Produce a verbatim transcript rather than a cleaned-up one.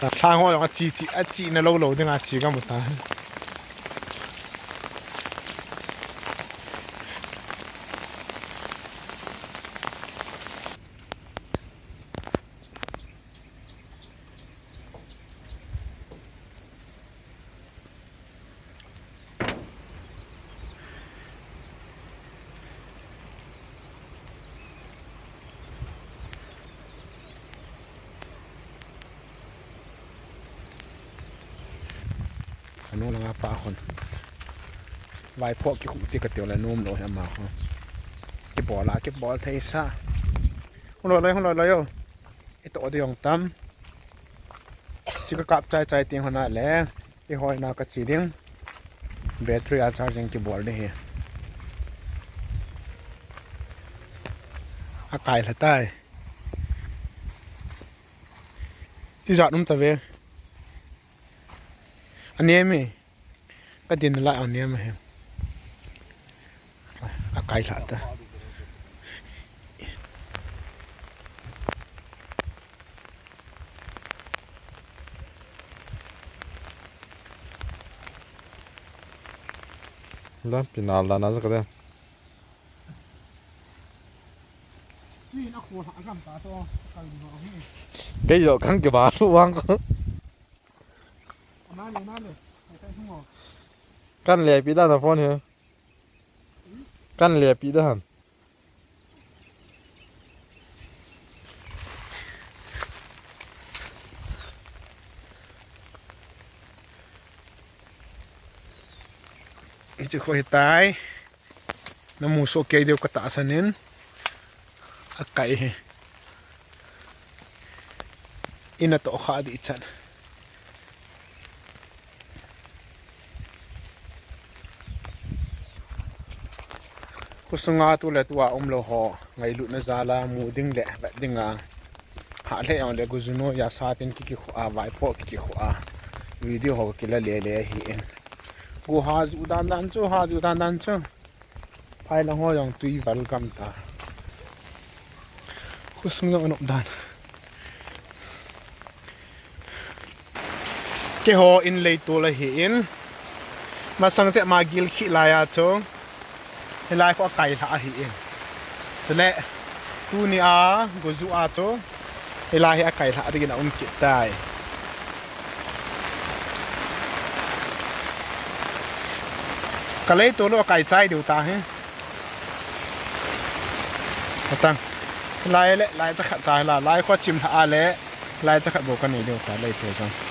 Lhang ho jong achi chi, achina lou lou dinga chi kamu ta. Anu langa pa khun. Vaipho kikhu ti katiu le nom lou hi ama khu. Kibol a, kibol thei sa. Hung loi loi, hung loi loi o. Ito di jong tam. Chi kakap chai chai ting hon a le. Ihoina kachi ding. Battery a charging kibol ding hi. Akai lha tai. Tijat um ta ve. Anem e. Kadin lai anem e. Akai lha ta. Lampi nal dan a ka de. Kei jo kang ke ba lu wang ko. Kan le pi da na phone he. Kan le pi da han. Hiche khu hitai. Namu soh kei diu katahsan in. Akai hi. Ina toh kha dih chan. Khosunga tu le tua umlou ho ngailutna jal a mu ding le vet ding a. Hah le jong le goju noiya satin kikikhu a, vaipho kikikhu a. Video ho kila lele ahi in. Go ha ju dan dan chu, ha ju dan dan chu. Phai lang ho jong tui val gam ta. Khosung jong anop dan. Keiho in leitol ahi in. Masang che ma gil khi lai a chu. Hilai khu akai lha ahi in. Chule tuni a goju a chu. Hilai hi akai lha dingin aum kit tai. Ka leitol u akai chai diu ta hi. Atang. Lai le, lai chakhat ta la, lai khu chim lha a le, lai chakhat bou kanei diu ta, leitol u.